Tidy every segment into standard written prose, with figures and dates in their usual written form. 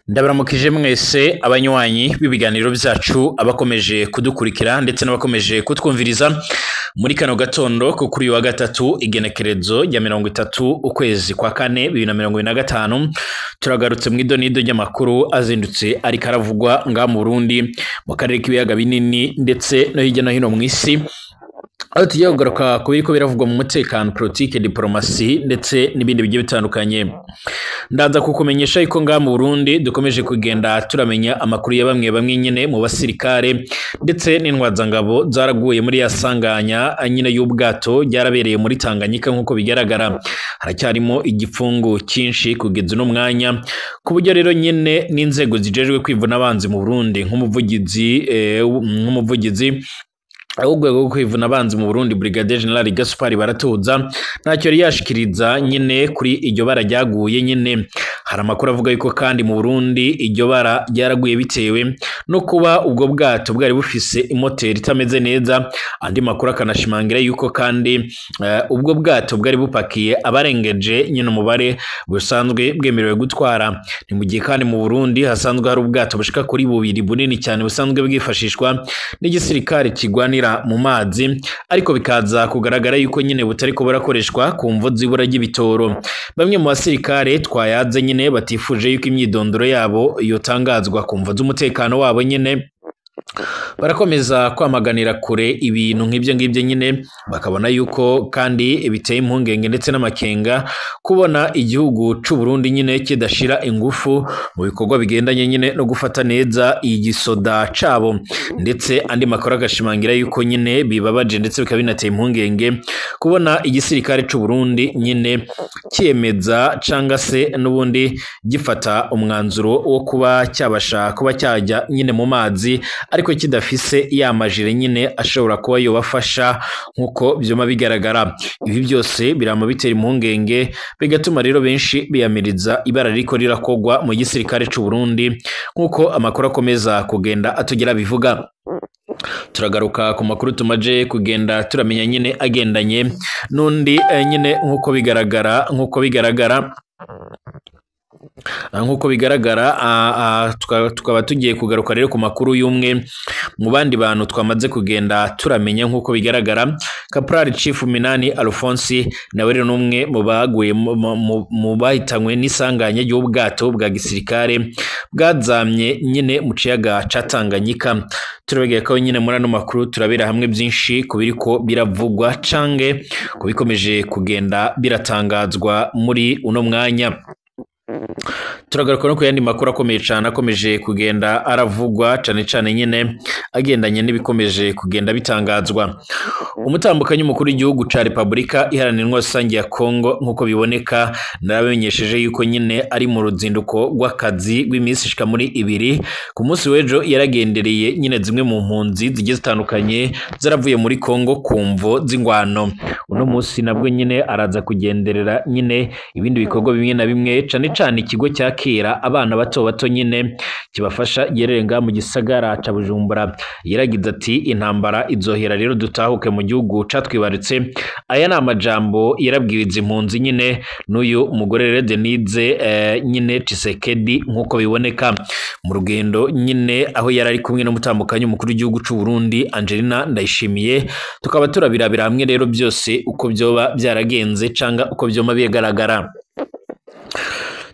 Ndabaramukije mwese abanywanyi b'ibiganiro byacu, abakomeje kudukurikira ndetse n'abakomeje kutwumviriza muri kano gatondo ko kuri uyu wa gatatu, igenekerezo rya 30 ukwezi kwa kane 2025. Turagarutse mu idonido ry'amakuru azindutse ariko aravugwa ngaha mu Burundi, mu karere k'ibiyaga binini ndetse no hirya no hino mu isi, aho tugiye kugaruka ku biriko biravugwa mu mutekano, politike, diplomasi ndetse n'ibindi bigiye bitandukanye. Ndaza kukumenyesha yuko ngaha mu Burundi dukomeje kugenda turamenya amakuru ya bamwe bamwe nyene mu basirikare ndetse n'intwazangabo zaraguye muri ya sanganya nyine y'ubwato ryarabereye muri Tanganyika. Nk'uko bigaragara, haracyarimo igipfungu cyinshi kugeza uno mwanya, ku buryo rero nyene n'inzego zijejwe kwivuna abanzi mu Burundi, nk'umuvugizi urwego rwo kwivuna abanzi mu Burundi, Brigadier General Gaspard Baratuza, ntacyo yari yashikiriza nyine kuri iryo bara ryaguye nyine. Hari amakuru avuga yuko kandi mu Burundi iryo bara ryaraguye bitewe no kuba ubwo bwato bwari bufise imoteri itameze neza. Andi makuru akanashimangira yuko kandi ubwo bwato bwari bupakiye abarengeje nyine umubare busanzwe bwemerewe gutwara. Ni mu gihe kandi mu Burundi hasanzwe hari ubwato bushika kuri bubiri bunini cyane busanzwe bwifashishwa n'igisirikare kigwanira mu mazi, ariko bikaza kugaragara yuko nyine butariko burakoreshwa ku mvo z'ibura ry'ibitoro. Bamwe mu basirikare twayaze nyine batifuje yuko imyidondoro yabo yotangazwa ku mvo z'umutekano wabo nyine, barakomeza kwamaganira kure ibintu nk'ibyo ngibyo nyine, bakabona yuko kandi biteye impungenge ndetse n'amakenga kubona igihugu c'u Burundi nyine kidashira ingufu mu bikorwa bigendanye nyine no gufata neza igisoda cabo. Ndetse andi makuru agashimangira yuko nyine bibabaje ndetse bikaba binateye impungenge kubona igisirikare c'u Burundi nyine cyemeza canga se n'ubundi gifata umwanzuro wo kuba cyabasha kuba cyajya nyine mu mazi, ariko kidafise ya majire nyine ashobora kuba yobafasha nk'uko vyuma bigaragara. Ibi byose birama bitera impungenge, bigatuma rero benshi biyamiriza ibara riko rirakogwa mu gisirikare c'u Burundi, nk'uko amakuru akomeza kugenda atugera bivuga. Turagaruka ku makuru tumaje kugenda turamenya nyine agendanye n'undi nyine nk'uko bigaragara, tukaba tugiye kugaruka rero ku makuru y'umwe mu bandi bantu twamaze kugenda turamenya. Nk'uko bigaragara, Caporal Chief Minani Alphonse nawe rero n'umwe mu baguye mu bahitanywe n'isanganya ry'ubwato bwa gisirikare bwazamye nyine mu kiyaga ca Tanganyika. Turababwira ko nyine muri ano makuru turabera hamwe byinshi ku biriko biravugwa canke ku bikomeje kugenda biratangazwa muri uno mwanya. Turagaruka no ku yandi makuru akomeye cane akomeje kugenda aravugwa, cane cane nyine agendanye n'ibikomeje kugenda bitangazwa. Umutambukanyi umukuru w'igihugu ca Repubulika Iharanira Intwaro Rusange ya Kongo, nk'uko biboneka narabamenyesheje yuko nyine ari mu ruzinduko rw'akazi rw'iminsi ishika muri 2. Ku munsi w'ejo yaragendereye nyine zimwe mu mpunzi zigiye zitandukanye zaravuye muri Kongo ku mvo z'ingwano. Uno munsi nabwo nyine araza kugenderera nyine ibindi bikorwa bimwe na bimwe, cane cane ikigo cyakira abana bato bato nyine kibafasha, giherereye mu gisagara ca Bujumbura. Yaragize ati: "Intambara izohera rero dutahuke mu gihugu catwibarutse." Aya ni amajambo yarabwiwe izi mpunzi nyine n'uyu mugore rero Denise nyine Tshisekedi, nk'uko biboneka mu rugendo nyine aho yari ari kumwe n'umutambukanyi umukuru w'igihugu c'u Burundi, Angelina Ndayishimiye. Tukaba turabirabira hamwe rero byose uko byoba byaragenze canga uko byoma bigaragara.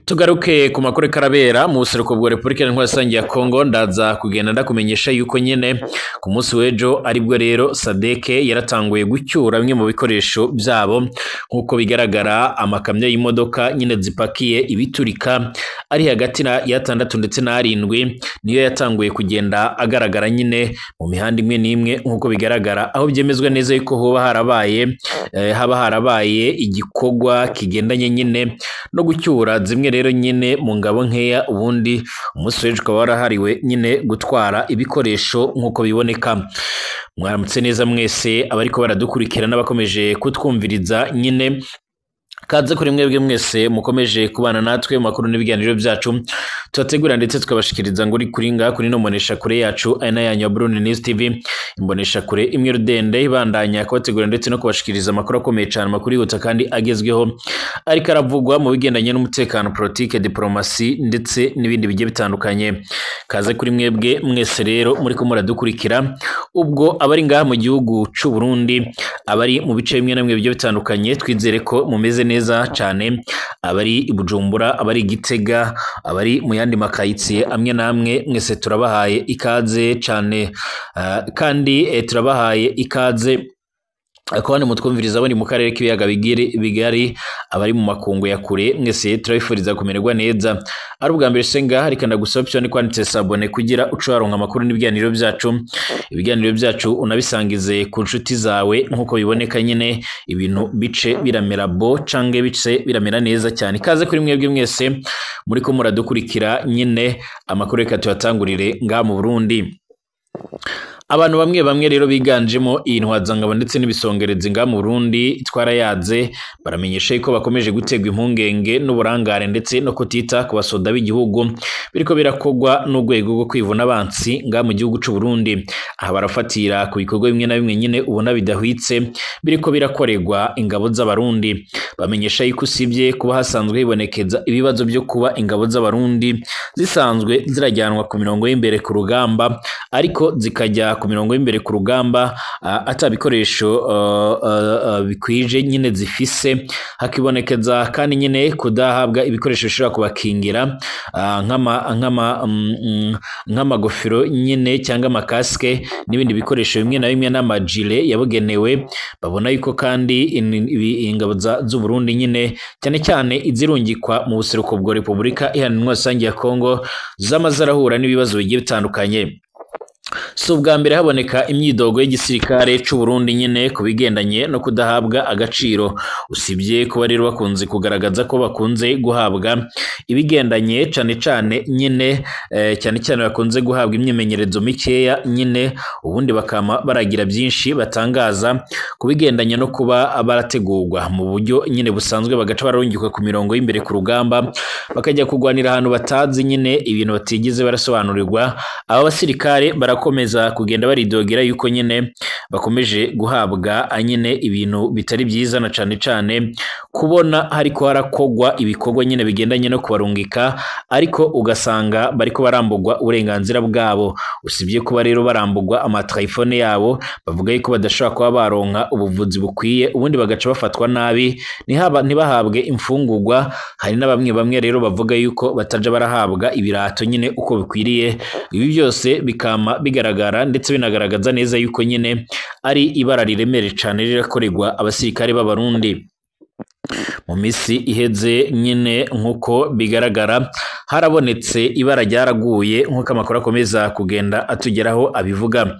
Tugaruke ku makuru karabera mu buseruko bwa Repubulika Iharanira Rusange ya Kongo. Ndaza kugenda ndakumenyesha yuko nyene ku munsi w'ejo aribwo rero SADC yaratanguye gucyura bimwe mu bikoresho byabo. Nk'uko bigaragara, amakamyo y'imodoka nyine zipakiye ibiturika ari hagati na ya 6 ndetse n'arindwi niyo yatanguye kugenda agaragara nyine mu mihanda imwe n'imwe. Nk'uko bigaragara, aho byemezwa neza yuko hoba harabaye haba harabaye igikorwa kigendanye nyine no gucyura zimwe rero nyine mu ngabo nkeya, ubundi umunsi w'ejo ukaba warahariwe nyine gutwara ibikoresho nk'uko biboneka. Mwaramutse neza mwese abariko baradukurikira n'abakomeje kutwumviriza nyine. Kaze kuri mwebwe mwese mukomeje kubana natwe mu makuru n'ibiganiro byacu. tubategura ndetse tukabashikiriza ngo uri kuri ngaha kuri no mbonesha kure yacu ari na yanyu ya Burundi News TV, imbonesha kure imwe rudende ibandanya kubategura ndetse no kubashikiriza amakuru akomeye cyane, amakuru yihuta kandi agezweho ariko aravugwa mu bigendanye n'umutekano, politike, diplomasi ndetse n'ibindi bigiye bitandukanye. Kaze kuri mwebwe mwese rero muri ko muradukurikira, ubwo abari ngaha mu gihugu c'u Burundi, abari mu bice bimwe na bimwe bigiye bitandukanye, twizere ko mumeze neza cyane, abari i Bujumbura, abari i Gitega, abari mu yandi makayitsiye amwe n'amwe, mwese turabahaye ikaze cyane, kandi turabahaye ikaze akabane mutwumviriza abari mu karere k'ibiyaga bigari, abari mu makungu ya kure, mwese turabifuriza kumererwa neza. Ari ubwa mbere senga reka ndagusaba cyane kwanditse sabone kugira uce waronka amakuru n'ibiganiro byacu, ibiganiro byacu unabisangize ku nshuti zawe nkuko biboneka nyine ibintu bice biramera bo cange bice biramera neza cyane. Ikaze kuri mwebwe mwese muri ko muradukurikira nyine, amakuru reka tuyatangurire ngaha mu Burundi. Abantu bamwe bamwe rero biganjemo intwazangabo ndetse n'ibisongerezi ngaha mu Burundi twarayaze, baramenyesha yuko bakomeje gutegwa impungenge n'uburangare ndetse no kutita ku basoda b'igihugu biriko birakogwa n'urwego rwo kwivuna abansi ngaha mu gihugu c'u Burundi. Aha barafatira ku bikorwa bimwe na bimwe nyine ubona bidahwitse biriko birakorerwa ingabo z'Abarundi. Bamenyesha yuko usibye kuba hasanzwe hibonekeza ibibazo byo kuba ingabo z'Abarundi zisanzwe zirajyanwa ku mirongo y'imbere ku rugamba, ariko zikajya ku mirongo y'imbere ku rugamba atabikoresho bikwije nyine zifise, hakibonekeza kandi nyine kudahabwa ibikoresho bishobora kubakingira nk'amagofero nyine cyangwa amakaske n'ibindi bikoresho bimwe na bimwe n'amajile yabugenewe. Babona yuko kandi ingabo z'u Burundi nyine cyane cyane izirungikwa mu buseruko bwa Repubulika Iharanira Rusange ya Kongo zamaze arahura n'ibibazo bigiye bitandukanye. Si ubwa mbere haboneka imyidogo y'igisirikare c'u Burundi nyine ku bigendanye no kudahabwa agaciro, usibye kuba rero bakunze kugaragaza ko bakunze guhabwa ibigendanye cane cane nyine cyane cyane bakunze guhabwa imyimenyerezo mikeya nyine, ubundi bakama baragira byinshi batangaza ku bigendanye no kuba barategurwa mu buryo nyine busanzwe, bagaca barungikwa ku mirongo y'imbere ku rugamba, bakajya kurwanira ahantu batazi nyine ibintu batigeze barasobanurirwa. Aba basirikare barakomeza kugenda baridogera yuko nyine bakomeje guhabwa nyine ibintu bitari byiza, na cane cane kubona hariko harakogwa ibikorwa nyine bigendanye no kubarungika, ariko ugasanga bariko barambugwa uburenganzira bwabo. Usibye kuba rero barambugwa amatrayifone yabo, bavuga yuko badashobora kuba baronka ubuvuzi bukwiye, ubundi bagaca bafatwa nabi, ntibahabwe imfungurwa. Hari na bamwe bamwe rero bavuga yuko bataja barahabwa ibirato nyine uko bikwiriye. Ibi byose bikama bigaragara ndetse binagaragaza neza yuko nyine ari ibara riremere cane rirakorerwa abasirikare b'Abarundi. Mu misi iheze nyine nkuko bigaragara harabonetse ibara ryaraguye nkuko amakuru akomeza kugenda atugeraho abivuga.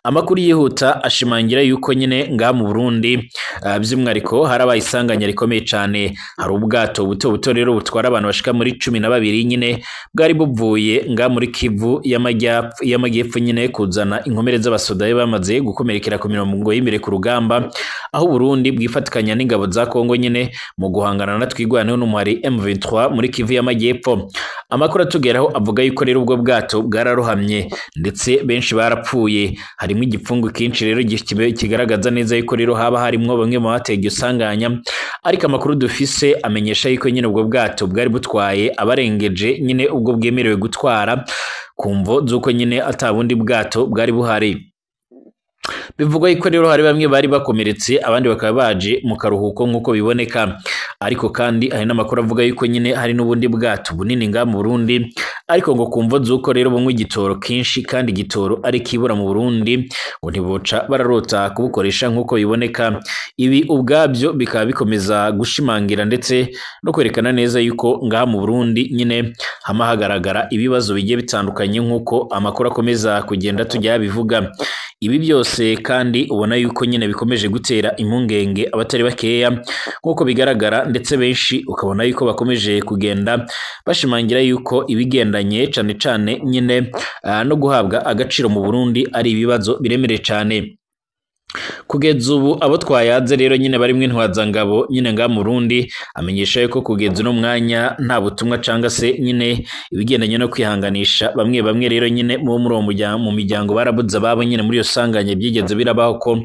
Amakuru yihuta ashimangira yuko nyine ngaha mu Burundi by'umwihariko harabaye isanganya rikomeye cane. Hari ubwato buto buto rero butwara abantu bashika muri 12 nyine bwari buvuye ngaha muri Kivu y'amajyepfo nyine kuzana inkomere z'abasoda bamaze gukomerekera ku mirongo y'imbere ku rugamba, aho Burundi bwifatikanya n'ingabo za Kongo nyine mu guhangana na twigwaneho n'umuhari M23 muri Kivu y'amajyepfo. Amakuru atugeraho avuga yuko rero ubwo bwato bwararohamye ndetse benshi barapfuye, harimo igipfungu kinshi rero kigaragaza neza yuko rero haba harimo bamwe mu bateye isanganya, ariko amakuru dufise amenyesha yuko nyine ubwo bwato bwari butwaye abarengeje nyine ubwo bwemerewe gutwara, kumvo z'uko nyine atabundi bwato bwari buhari. Bivugwa yuko rero hari bamwe bari bakomeretse abandi bakaba baje mu karuhuko nkuko biboneka, ariko kandi hari n'amakuru avuga yuko nyine hari n'ubundi bwato bunini ngaha mu Burundi, ariko ngo kumvo z'uko rero bunywa igitoro kinshi kandi igitoro ari kibura mu Burundi, ngo ntiboca bararota kubukoresha nkuko biboneka. Ibi ubwabyo bikaba bikomeza gushimangira ndetse no kwerekana neza yuko ngaha mu Burundi nyine hama hagaragara ibibazo bigiye bitandukanye nkuko amakuru akomeza kugenda tujya bivuga. Ibi byose kandi ubona yuko nyine bikomeje gutera impungenge abatari bakeya nkuko bigaragara, ndetse benshi ukabona yuko bakomeje kugenda bashimangira yuko ibigendanye cane cane nyine no guhabwa agaciro mu Burundi ari ibibazo biremereye cane. Kugeza ubu abo twayaze rero nyine barimwe intwazangabo nyine nga mu Burundi amenyesha yuko kugeza uno mwanya nta butumwa canga se nyine ibigendanye no kwihanganisha bamwe bamwe rero nyine mu muri uwo mu miryango barabuze ababo nyine muri iyo sanganya byigeze birabaho ko,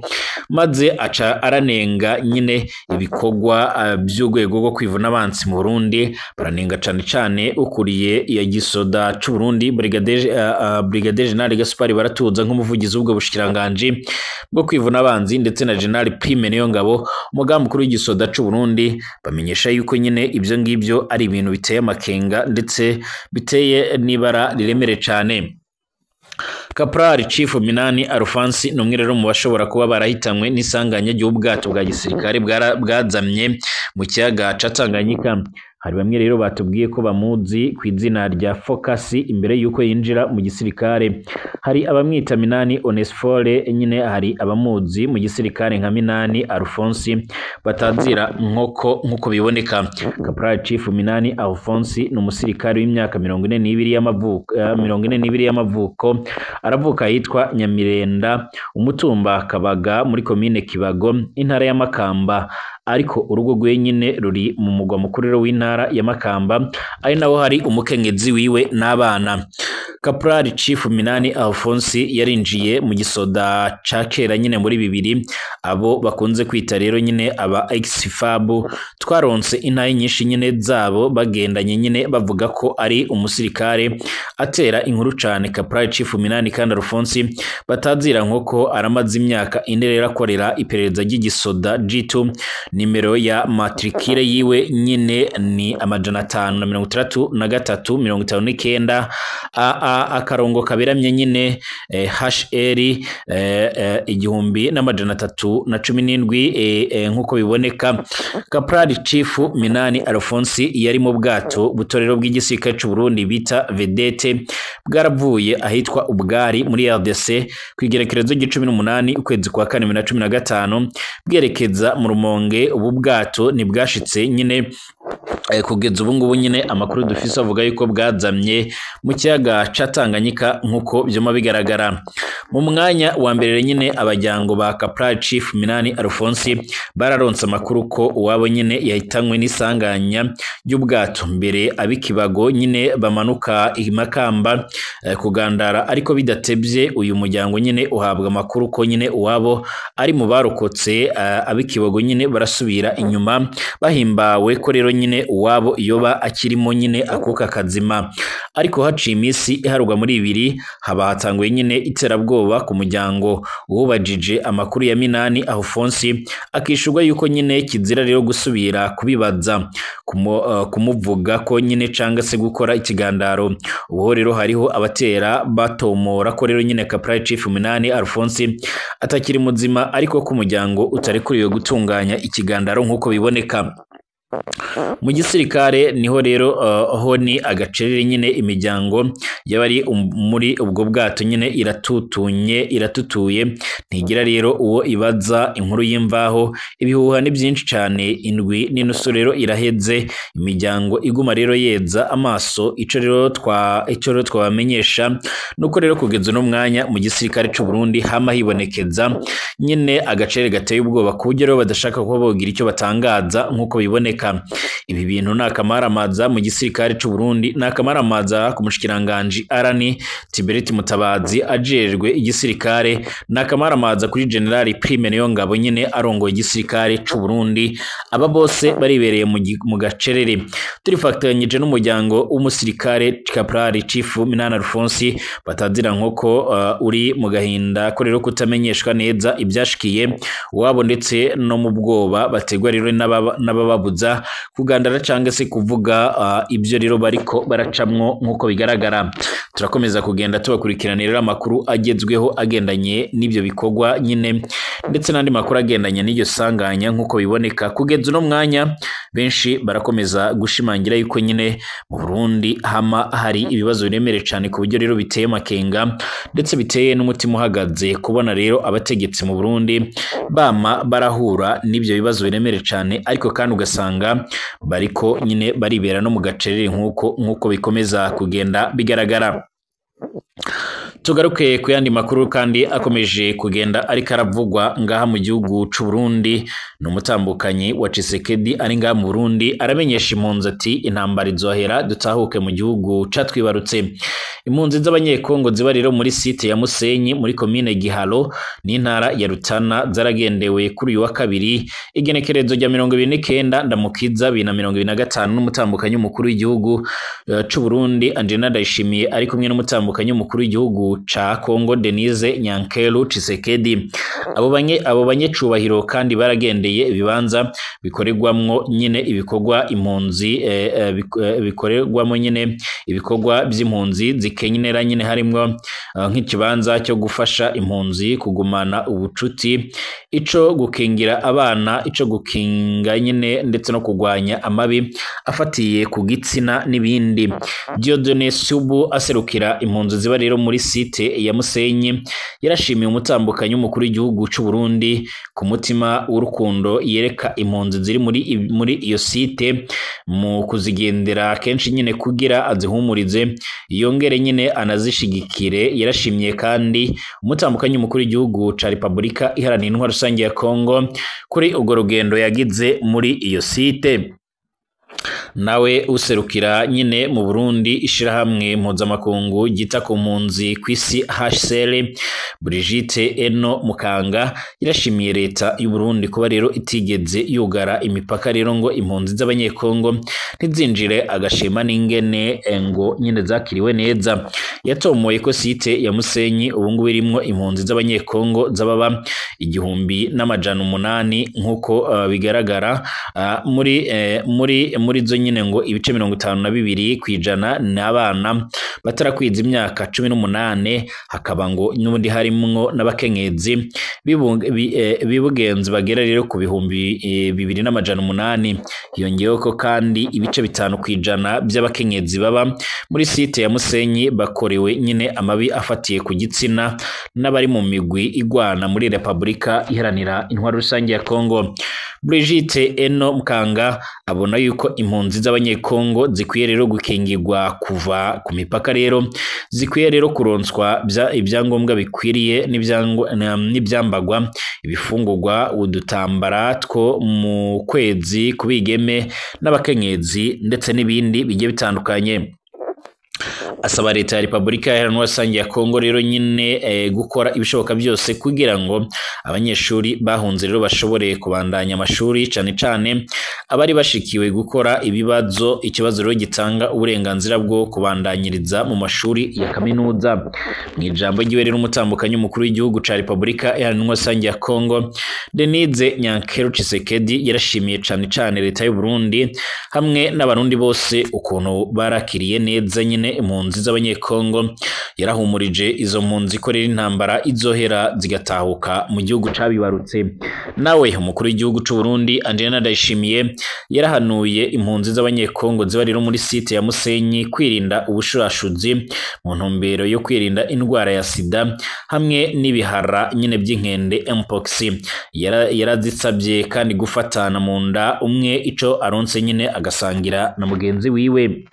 maze aca aranenga nyine ibikorwa by'urwego rwo kwivuna abansi mu Burundi. Baranenga cane cane ukuriye ya gisoda c'u Burundi Brigadier General Gaspard Baratuza nk'umuvugizi w'ubwo bushikiranganji bwo kwivuna abanzi, ndetse na General Prime Niyongabo umugambi mukuru w'igisoda c'u Burundi. Bamenyesha yuko nyine ibyo ngibyo ari ibintu biteye amakenga ndetse biteye n'ibara riremere cane. Caporal Chief Minani Alphonse ni umwe rero mu bashobora kuba barahitanywe n'isanganya ry'ubwato bwa gisirikare bwazamye mu kiyaga ca Tanganyika. Hari bamwe rero batubwiye ko bamuzi ku izina rya Focus imbere yuko yinjira mu gisirikare. Hari abamwita Minani Onesphore nyine, hari abamuzi mu gisirikare nka Minani Alphonse batazira nkoko nkuko biboneka. Caporal Chief Minani Alphonse ni umusirikare w'imyaka 42 y'amavuko, 42 y'amavuko, aravuka yitwa Nyamirenda, umutumba Kabaga muri komine Kibago, intara ya Makamba, ariko urugo rwe nyine ruri mu mugwa mukuru w'intara ya Makamba, ari naho hari umukenyezi wiwe n'abana. Caporal Chief Minani Alphonse yarinjiye mu gisoda ca kera nyine muri 2000, abo bakunze kwita rero nyine aba ex-FAB. Twaronse intahe nyinshi nyine zabo bagendanye nyine bavuga ko ari umusirikare atera inkuru cane. Caporal Chief Minani kandi Alphonse batazira nkoko aramaze imyaka 4 rero akorera iperereza ry'igisoda G2. Nimero ya matricule yiwe nyine ni 563 59 AA akarongo kaberamye nyine HR 1317 nkuko biboneka. Caporal Chief Minani Alphonse yari mu bwato butorero bw'igisirikare c'u Burundi bita Vedette, bwaravuye ahitwa Ubwari muri RDC kwigerekerezo 18 ukwezi kwa 4 2015 bwerekeza mu Rumonge. Ubu bwato ntibwashitse nyine kugeza ubu ngubu nyine amakuru dufise avuga yuko bwazamye mu kiyaga ca Tanganyika nkuko byuma bigaragara. Mu mwanya wa mbere nyine abajyango ba Caporal Chief Minani Alphonse bararonse amakuru ko uwabo nyine yahitanywe n'isanganya ry'ubwato mbere abikibago nyine bamanuka Imakamba kugandara, ariko bidatebye uyu muryango nyine uhabwa amakuru ko nyine uwabo ari mu barokotse. Abikibago nyine barasubira inyuma bahimbawe ko rero nyine uwabo yoba akirimo nyine akuka kazima. Ariko haciye iminsi iharugwa muri 2 haba hatanguye nyine iterabwoba ku muryango wubajije amakuru ya Minani Alphonse, akishurwa yuko nyine kizira rero gusubira kubibaza kumuvuga ko nyine canga se gukora ikigandaro. Ubu rero hariho abatera batomora ko rero nyine Caporal Chief Minani Alphonse atakiri muzima, ariko ko umuryango utarekuriwe gutunganya ikigandaro nkuko biboneka. Mu gisirikare niho rero ho ni agacerere nyine imiryango y'abari muri ubwo bwato nyine iratutuye ntigira rero uwo ibaza inkuru y'imvaho. Ibihuha ni byinshi cyane, 7.5 rero iraheze, imiryango iguma rero yeza amaso. Ico rero twabamenyesha nuko rero kugeza no mwanya mu gisirikare c'u Burundi hama hibonekeza nyine agacerere gateye ubwoba ku buryo rero badashaka kuba bogira icyo batangaza nkuko biboneka. Ibi bintu nakamaramaza mu gisirikare c'u Burundi, nakamaramaza ku mushikiranganje Arani Tiberiti Mutabazi ajejwe igisirikare, nakamaramaza kuri General Prime Niyongabo nyine arongoye igisirikare c'u Burundi. Aba bose baribereye mu gacerere. Turifatanyije n'umuryango w'umusirikare Caporal Chief Minani Alphonse batazira nkoko uri mu gahinda ko rero kutamenyeshwa neza ibyashikiye wabo ndetse no mu bwoba bategwa rero n'abababuza kugandara cyangwa se kuvuga ibyo rero bariko baracamwo nkuko bigaragara. Turakomeza kugenda tubakurikiranira amakuru agezweho agendanye n'ibyo bikorwa nyine ndetse n'andi makuru agendanye n'iryo sanganya nkuko biboneka. Kugeza uno mwanya benshi barakomeza gushimangira yuko nyine mu Burundi hama hari ibibazo biremereye cyane ku buryo rero biteye makenga ndetse biteye n'umutima uhagaze kubona rero abategetsi mu Burundi bama barahura n'ibyo bibazo biremereye cyane, ariko kandi ugasanga bariko nyine baribera no mu gacerere nkuko bikomeza kugenda bigaragara. Tugaruke ku yandi makuru kandi akomeje kugenda ariko aravugwa ngaha mu gihugu c'u Burundi. Ni umutambukanyi wa Tshisekedi ari ngaha mu Burundi aramenyesha impunzi ati intambara izohera dutahuke mu gihugu catwibarutse. Impunzi z'abanyekongo ziba rero muri site ya Musenyi muri komine Giharo n'intara ya Rutana zaragendewe kuri uyu wa kabiri igenekerezo rya 29 Ndamukiza 2025 n'umutambukanyi w'umukuru w'igihugu c'u Burundi Angelina Ndayishimiye ari kumwe n'umutambukanyi w'umukuru w'igihugu ca Kongo Denise Nyankelu Tshisekedi. Abo banyecubahiro kandi baragendeye ibibanza bikorerwamwo nyine ibikorwa impunzi bikorerwamo nyine ibikorwa by'impunzi zikenera nyine, harimwo nk'ikibanza cyo gufasha impunzi kugumana ubucuti, ico gukingira abana, ico gukinga nyine ndetse no kugwanya amabi afatiye ku gitsina n'ibindi. Dieudonné Subu aserukira impunzi ziba rero muri site ya Musenyi yarashimiye umutambukanyi w'umukuru w'igihugu c'u Burundi ku mutima w'urukundo yereka impunzi ziri muri iyo site mu kuzigendera kenshi nyine kugira azihumurize yongere nyine anazishigikire. Yarashimye kandi umutambukanyi w'umukuru w'igihugu ca Repubulika Iharanira Intwaro Rusange ya Kongo kuri urwo rugendo yagize muri iyo site. Nawe userukira nyine mu Burundi ishirahamwe mpuzamakungu ryita ku mpunzi kw'isi HCR Brigitte Eno Mukanga irashimiye leta y'u Burundi kuba rero itigeze yugara imipaka rero ngo impunzi z'abanyekongo ntizinjire, agashima n'ingene ngo nyine zakiriwe neza. Yatomoye ko site ya Musenyi ubu ngubu irimwo impunzi z'abanyekongo z'ababa 1800 nk'uko bigaragara muri zo nyine ngo ibice 52% ni abana batarakwiza imyaka 18, hakaba ngo n'ubundi harimwo n'abakenyezi bibugenzi bagera rero ku 2800. Hiyongeyeho ko kandi ibice 5% by'abakenyezi baba muri site ya Musenyi bakorewe nyine amabi afatiye ku gitsina n'abari mu migwi igwana muri Repubulika Iharanira Intwaro Rusange ya Kongo. Brigitte Eno Mukanga abona yuko impunzi z'abanyekongo zikwiye rero gukingirwa kuva ku mipaka, rero zikwiye rero kuronswa ibyangombwa bikwiriye n'ibyambagwa, ibifungurwa, udutambara two mu kwezi kubigeme n'abakenyezi ndetse n'ibindi bigiye bitandukanye. Asaba leta ya Repubulika Iharanira Rusange ya Kongo rero nyine gukora ibishoboka byose kugira ngo abanyeshuri bahunze rero bashobore kubandanya amashuri, cane cane abari bashikiwe gukora ibibazo, ikibazo rero gitanga uburenganzira bwo kubandanyiriza mu mashuri ya kaminuza. Mu ijambo ryiwe rero umutambukanyi umukuru w'igihugu ca Repubulika Iharanira Rusange ya Kongo Denise Nyankero Tshisekedi yarashimiye cane cane leta y'u Burundi hamwe n'abarundi bose ukuntu barakiriye neza nyine impunzi z'abanyekongo. Yarahumurije izo mpunzi ko rero intambara izohera zigatahuka mu gihugu cabibarutse. Nawe umukuru w'igihugu c'u Burundi Angelina Ndayishimiye yarahanuye impunzi z'abanyekongo ziba rero muri site ya Musenyi kwirinda ubushurashuzi mu ntumbero yo kwirinda indwara ya sida hamwe n'ibihara nyine by'inkende mpox. Yarazisabye kandi gufatana mu nda umwe ico aronse nyine agasangira na mugenzi wiwe.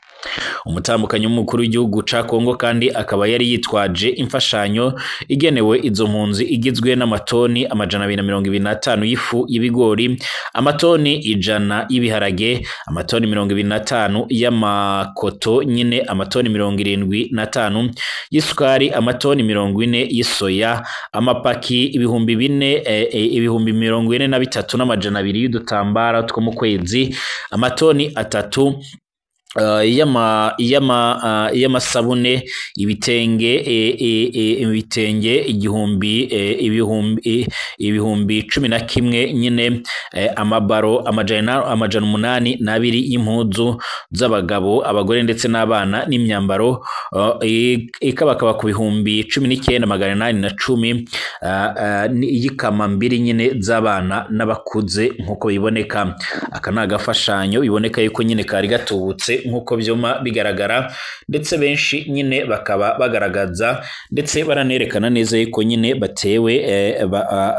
Umutambukanyi w'umukuru w'igihugu ca Kongo kandi akaba yari yitwaje imfashanyo igenewe izo mpunzi igizwe n'amatoni 225 y'ifu y'ibigori, amatoni 100 y'ibiharage, amatoni 25 y'amakoto nyine, amatoni 75 y'isukari, amatoni 40 y'isoya, amapaki 443,200 y'udutambara two mu kwezi, amatoni 3 y'amasabune, ibitenge ibitenge 1000 11 nyine, amabaro 802 y'impuzu z'abagabo, abagore ndetse n'abana, n'imyambaro ikabakaba ku 19,810 y'ikamambiri nyine z'abana n'abakuze nk'uko biboneka. Aka ni agafashanyo biboneka yuko nyine kari gatubutse nk'uko vyuma bigaragara, ndetse benshi nyine bakaba bagaragaza ndetse baranerekana neza yuko nyine batewe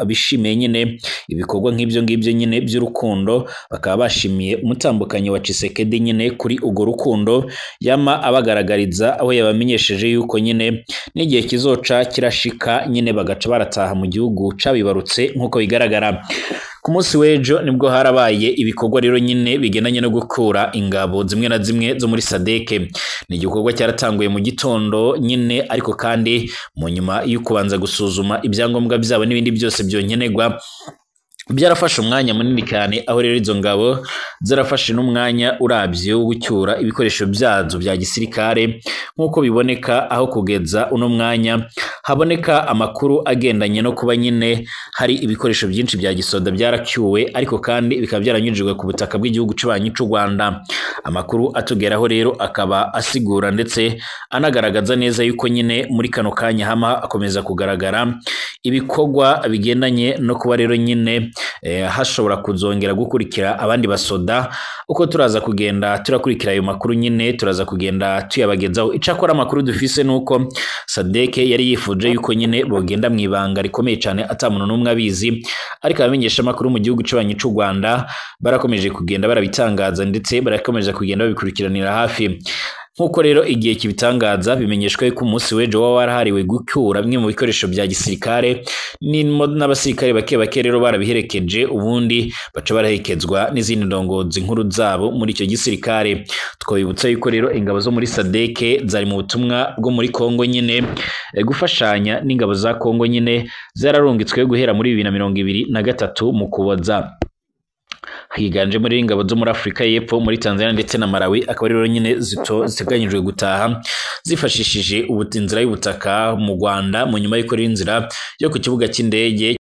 bishimiye nyine ibikorwa nk'ibyo ngibyo nyine by'urukundo. Bakaba bashimiye umutambukanyi wa Tshisekedi nyine kuri ugo rukundo yama abagaragariza, aho yabamenyesheje yuko nyine n'igihe kizoca kirashika nyine bagaca barataha mu gihugu cabibarutse nk'uko bigaragara. Ku munsi w'ejo nibwo harabaye ibikorwa rero nyine bigendanye no gukura ingabo zimwe na zimwe zo muri SADC. Ni igikorwa cyaratanguye mu gitondo nyine, ariko kandi mu nyuma yo kubanza gusuzuma ibyangombwa byabo n'ibindi byose byonkenerwa byarafashe umwanya munini cyane, aho rero izo ngabo zarafashe n'umwanya urabye wo gucyura ibikoresho byazo bya gisirikare nk'uko biboneka, aho kugeza uno mwanya haboneka amakuru agendanye no kuba nyine hari ibikoresho byinshi bya gisoda byaracyuwe, ariko kandi bikaba byaranyujijwe ku butaka bw'igihugu cy'abanyi cy'u Rwanda. Amakuru atugeraho rero akaba asigura ndetse anagaragaza neza yuko nyine muri kano kanya hama akomeza kugaragara ibikorwa bigendanye no kuba rero nyine hashobora kuzongera gukurikira abandi basoda. Uko turaza kugenda turakurikira ayo makuru nyine turaza kugenda tuyabagezaho. Icakora amakuru dufise nuko SADC yari yifuje yuko nyine bogenda mu ibanga rikomeye cyane ata muntu n'umwe abizi, ariko abamenyesha amakuru mu gihugu cy'abanyi cy'u Rwanda barakomeje kugenda barabitangaza ndetse barakomeje kugenda babikurikiranira hafi. Nkuko rero igihe kibitangaza bimenyeshwa yuko umunsi w'ejo waba warahariwe gucyura bimwe mu bikoresho bya gisirikare n'abasirikare bake bake rero barabiherekeje, ubundi baca baraherekezwa n'izindi ndongozi nkuru zabo muri icyo gisirikare. Twabibutsa yuko rero ingabo zo muri SADC zari mu butumwa bwo muri Kongo nyine gufashanya n'ingabo za Kongo nyine zararungitswe guhera muri 2023 mu Kuboza. Higanje muri ingabo zo muri Afrika y'Epfo, muri Tanzania ndetse na Malawi, akaba rero nyine ziteganyijwe gutaha zifashishije inzira y'ubutaka mu Rwanda mu nyuma y'uko inzira yo ku kibuga cy'indege.